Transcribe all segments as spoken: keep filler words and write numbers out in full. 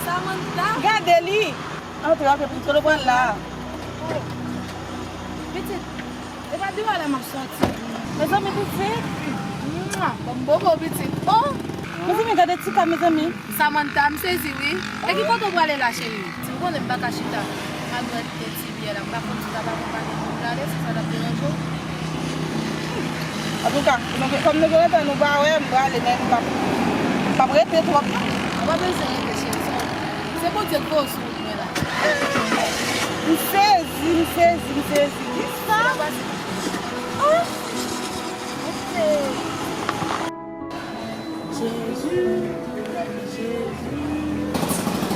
Samantha? Gade li! Antre, antre, pitit, kote w pral la? Pitit, e pa deyò la m ap sòti. Mezanmi, pitit! Mwa! Ban m bobo, pitit! Oh! Mezanmi, gade ti ka, mezanmi! Samantha, m sezi wi. E ki kote w prale la, cheri? Ti, ou konnen m pa ka chita. Malgre de ti vyè la, m pa konn si sa pa konpanye m prale, si sa t ap deranje w. Antouka, nou gen, kòm nou gen lontan nou pa wè, m prale, men m p ap, m p ap rete twòp non. Ou pa bezwen rete, cheri, se, se Bondye k voye w sou wout mwen la. M sezi, m sezi, m sezi. Kisa? Sa pase? Oh! Jezi, Jezi.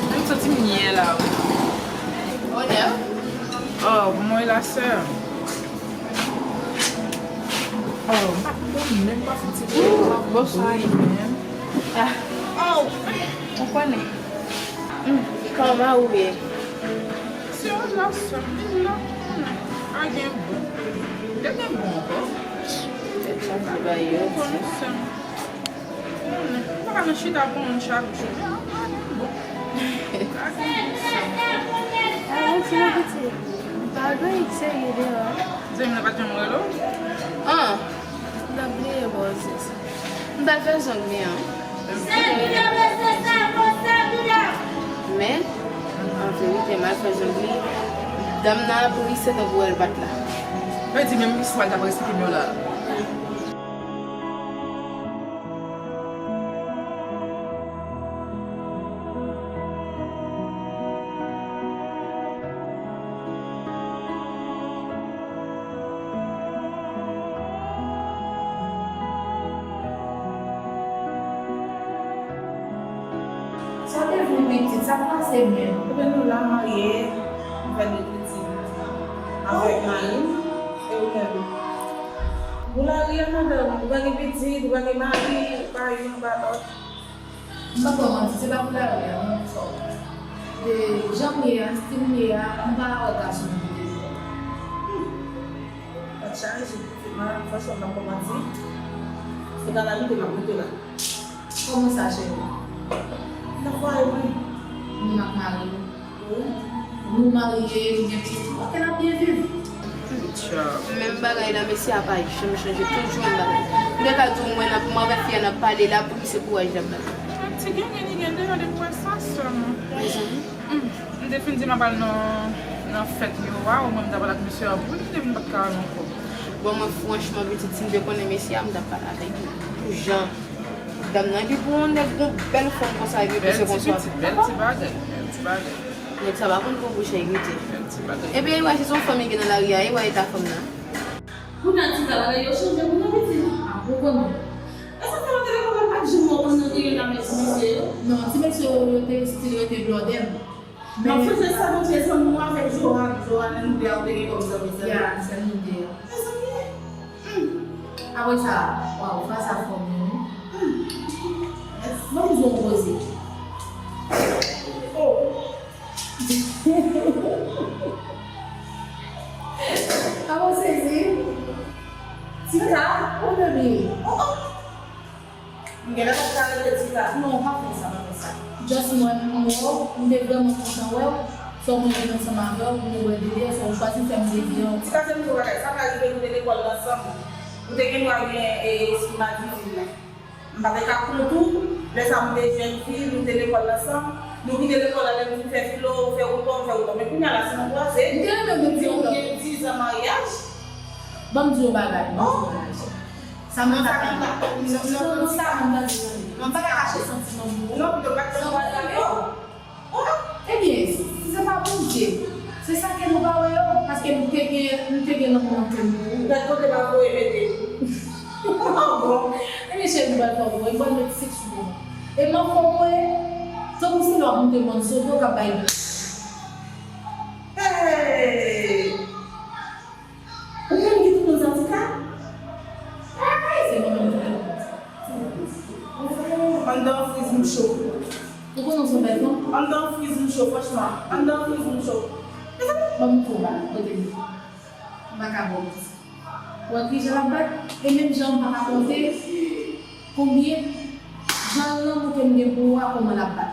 Mwen santi m ye la, wi. Onè. Oh, kòman w ye la, sè? Oh, m pa konn menm pa fouti. Bonswa. Menm. Ah. Oh, ou konnen. Hmm, kòman ou ye? Se yon jan sèm, vin la. Hmm, pa gen bon. Te gen bon ankò. Tèt chaje bay yo. Konnen sèm. Hmm, m pa ka nan chita pou moun chak jou. Ah, pa gen bon. Pa gen bon sèm. Ah, ti pitit. Pa gen serye deyò. Zanmi m nan pa t janm rele w? Ah. M t ap bliye ba w se sa. M t al fè zong li an. Men, an verite, m al fè zong li, dam nan ap ri, se tankou èl bat la. Vle di menm istwa l t ap resite m yo la. Sa w te vle pitit, sa k pase menm? Ebyen nou la marye, nou fè de pitit avèk mari m, e ou menm? Ou lari a madanm, ou pa gen pitit, ou pa gen mari, ou pa youn, ou pa lòt. M pa ba w manti, se pa pou lari a non, m fò. De jan m ye a, stil m ye a, m pa wè gason pou de fwa. Tèt chaje, se mal, franchman, m pa ba w manti. Se kalamite m ap rete la. Kòman sa, cheri? Nan fwaye mwen. Menm ak mari w? Nou marye, nou gen pitit, ok, n ap byen viv. Menm bagay la, mesye a pa janm chanje, toujou menm bagay. M te ka di w, mwen, n ap, mwen avèk fi a n ap pale la, pou misye kouraj l ap bay. Ti gen, gen, li gen deyò depi w wè sa sèlman. Mezanmi. Hmm. M te fin di m ap al nan, nan fèt yo a, ou mwen m t ap al ak mesye a, pou li te vin m pa t ka al ankò. Bon, mwen, franchman, pitit, si m te konnen mesye a, m t ap pale avèk li. Pou jan. Dam nan, epi pou yon nèg gon bèl fòm konsa, epi pou se konswa. Bèl ti bagay, bèl ti bagay. Nèg sa pa konn gwo bouch egri tou. Bèl ti bagay. Epi, anyway, si se yon fanm li gen nan lari a, e wè eta fanm nan. Kounye a, ti bagay yo chanje, kounye a, pitit. A, ou konnen. E sa fè mwen te konprann pa t janm wè w konn nan reyon la, men ti mesye yo. Non, ti mesye yo, yo te stil rete blòdè m. Men. Nan franchman, sa Bondye zanmi w avèk Johan, Johan, nou de a ou te gen kòm zanmi, zanmi. Ya, sèl nou de a. Mezanmi. Hmm. Apre sa, waw, fwa sa fò mwen, wi. Hmm. Ban m di w yon koze. Oh. Apa w sezi? Tika, ou bebe. Oh, oh. M genlè pa t ka rele Tika. Non, pa fè sa, pa fè sa. Just mwen, m wè w, m te vrèman kontan wè w. Sa w mwen vin ansanm avè w, pou nou wè dede, sa w chwazi fè m te di an. Tika, se m di w bagay, sa ka rive nou te lekòl ansanm. Nou te gen dwa gen, e, espri madivin nan. M pa te ka kont ou, lè sa m te jèn fi, nou te lekòl ansanm. Nou kite lekòl la, lè nou fin fè filo, ou fè wout pa w, m fè wout pa m. Men kounye a la, si nou kwaze, nou gen dizan maryaj. Ban m di w yon bagay, ban m di w yon bagay. Sa m pa ka, non, non, non, sa m pa ka di, tande. M pa ka kache santiman m pou ou. Non, pito pa t janm pale avè w. Oh, ebyen, si se pa Bondye, se sa ke nou pa wè yo, paske m te gen, m te gen lanmou nan kè m pou ou. Gad kote pa voye mete. Oh, bon. Ebyen, cheri, m pral fè w wè, m pral met sik sou ou. E m ap fè w wè, tankou se lè w ap monte mòn Sodo k ap bay. Hey! Ou menm ki tou konn sa, Tika? Ay, se mwen menm ki te konn sa. Anndan friz m cho. Ou konnen w se yon bèl fanm? Anndan friz m cho, franchman. Anndan friz m cho. Ban m tou ba, kote m. M pa ka ba w manti. Ou wè kijan l ap bat? E menm jan m pa ka konte konbyen jan lanmou ke m gen pou ou a, kòman l ap bat.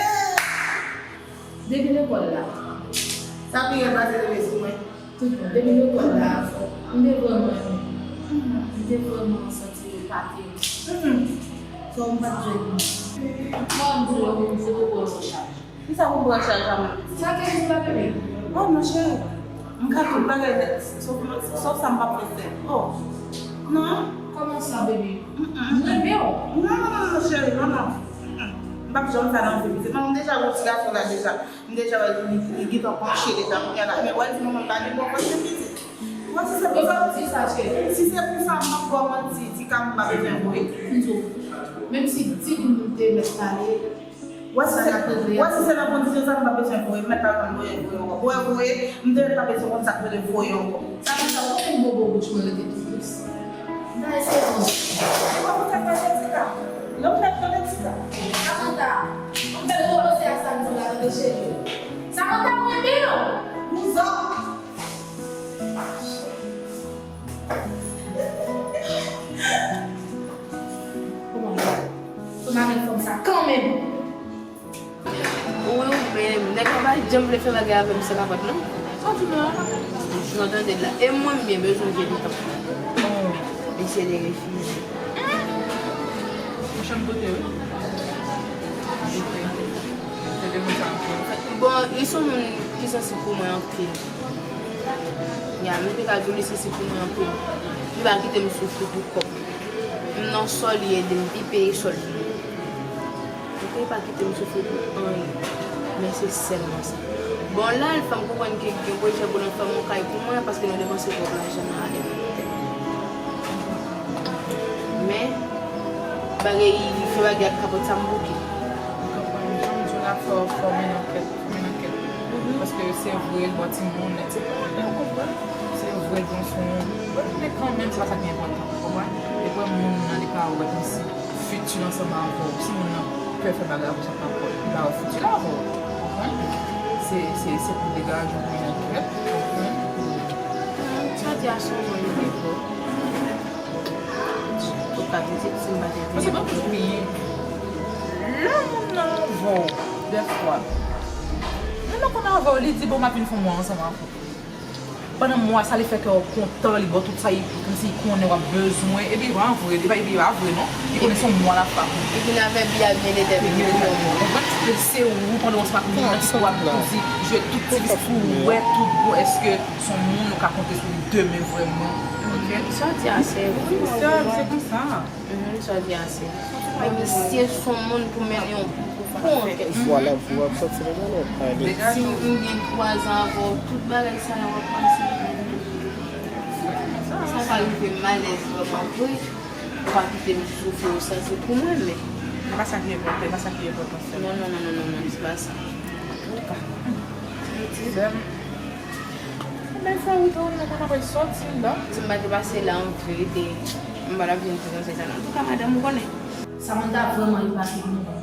Depi lekòl la. Sa pi rèd pase depi sou mwen. Tout bon. Depi lekòl la, m te vrèman renmen. M te vrèman santi epate. Sò m pa t jwenn. Mwen, m di w, m se poko yon chaj. Kisa pou pran chaj la menm? Sa ke di la, bebe? Oh, non, cheri. M ka tout bagay nèt. Sòf, sòf sa m p ap fè sèl. Oh. Non. Kòman sa, bebe? Mm-mm. M renmen w. Non, non, non, non, cheri, non, non. Mm-mm. M p ap janm fè nan vi pitit. Non, m deja wè ti gason la deja. M deja wè li, li gentan panche deja. Kounye a la, men wè di manman pa gen bon fòs pitit. Wè si se pou sa. Di sa, cheri. Si se pou sa, m ap ba w manti. Ti ka m pa bezwen voye. M di w, menm si di m te mèt pale, Wè si se, wè si se nan kondisyon sa m pa bezwen voye, m mèt pa bezwen voye, voye ankò. Voye, voye, m te mèt pa bezwen konn sa k rele voye ankò. Samantha, ou konn bobo bouch mwen rete tou dous. M ta eseye konn. E pa konn sa k pase, Tika. Lè m mèt tande Tika. Samantha, ou fè gwo koze a sa m di w la, tande cheri. Samantha, mwen renmen w. Bouzòk. Kòman? Fò m avèk fanm sa kanmenm. Wi, wi, men nèg la pa janm vle fè bagay avè m, se pa fòt non. Sa w di la? Jan w tande l la. E mwen, m byen bezwen vye pitan. Oh. Li se de refize. Mwen chanm pote, wi. Se de moun sa anpil. Bon, li se yon moun ki sansib pou mwen anpil. Ya, m te ka di w li sansib pou mwen anpil. Li pa kite m soufri pou kòb. M nan sò li ede m, li peye sòl li. Li pa kite m soufri pou anyen. Men se sèlman sa. Bon, la, l fè m konprann ke gen pwojè pou nou fè yon kay pou mwen, paske nou depanse pwòp lajan nan ale nan lotèl. Men, bagay, li fè bagay ak kapòt sa m bouke. Ou konprann, jan m di w la, fò, fò mennen ankèt, fò mennen ankèt. Paske se vre, l ba w timoun, etsetera. Men ou konprann, se vre, l pran swen w. Men kanmenm, se pa sa ki enpòtan, ou konprann? E pou moun nan, li pa wè kòmsi fiti l ansanm avè w. Si moun nan pè fè bagay avè w, sa pa pòt, li pa wè fiti l avè w. Konprann? Se, se, se pou degaje w pou yon lòt, konprann? Sa di a sou mwen, li vre. Ou ka vizit si m pa te vini. Paske nan tout peyi, lè moun nan avè w, dèfwa, moun nan konn avè w, li di, "Bon, m ap vin fè yon mwa ansanm avè w." Pandan mwa sa, li fè kè w kontan, li ba w tout sa, li, kòmsi li konnen w ap bezwen. Epi, pa vre, li pa, epi, pa vre, non. Li konnen se yon mwa l ap fè. Li vin avè biyè ak biyè de tèt li pou yon mwa. Konprann? Epi se ou, pandan w se pa moun nan ki pou ap kòmsi jwe tout ti risk pou w wè tout bon, èske se yon moun ou ka konte sou li demen vrèman. Oke? Sa w di a, se vre. Wi, sè, se konsa. Mhm, sa w di a, se. Men misye se yon moun pou mennen yon bon ankèt. Vwala, vwala, sa se nan pale. Si m gen twa zan avè w, tout bagay sa yo ap pase. Sa ka rive m alèz vrèman vre. Ou pa kite m soufri, ou sa se pou mwen, men. Se pa sa ki enpòtan, se pa sa ki enpòtan, sè. Non, non, non, non, non, non, se pa sa. Antouka. Sè m. Ebyen, fè wout ou, nou konn apre sòti la. Si m pa te pase la, an verite, m pa t ap vin di konsèy sa non. Antouka, madanm, ou konnen. Samantha vrèman li pa fè moun.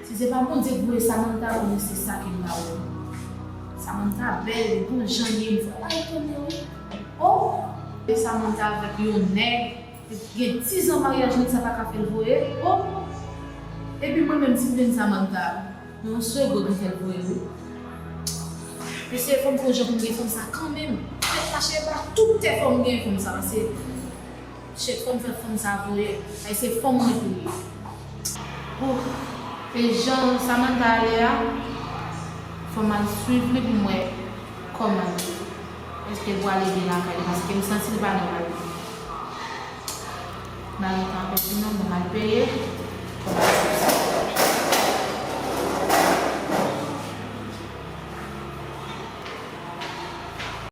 Si se pa Bondye ki voye Samantha, konnen se sa ki ba ou. Samantha bèl, bon jan li ye, m fè pa etone wi. Oh! E Samantha avèk yon nèg, gen diz an maryaj, nèg sa pa ka fè l voye. Oh! Epi mwen menm, si m vin Samantha, nan yon segonn, m fè l voye wi. Mesye, fò m gon jan pou m gen fanm sa kanmenm. Tèt mache ba tout tè fò m gen fanm sa, paske chèk fò m fè fanm sa voye. Ay, se fanm mwen pou li. Ouh, e jan Samantha ale a, fò m al swiv li pou m wè kòman l ye. Èske l pwale byen lakay li, paske m santi li pa nòmal. M pa gen tan pèdi non, m al peye. Fò m al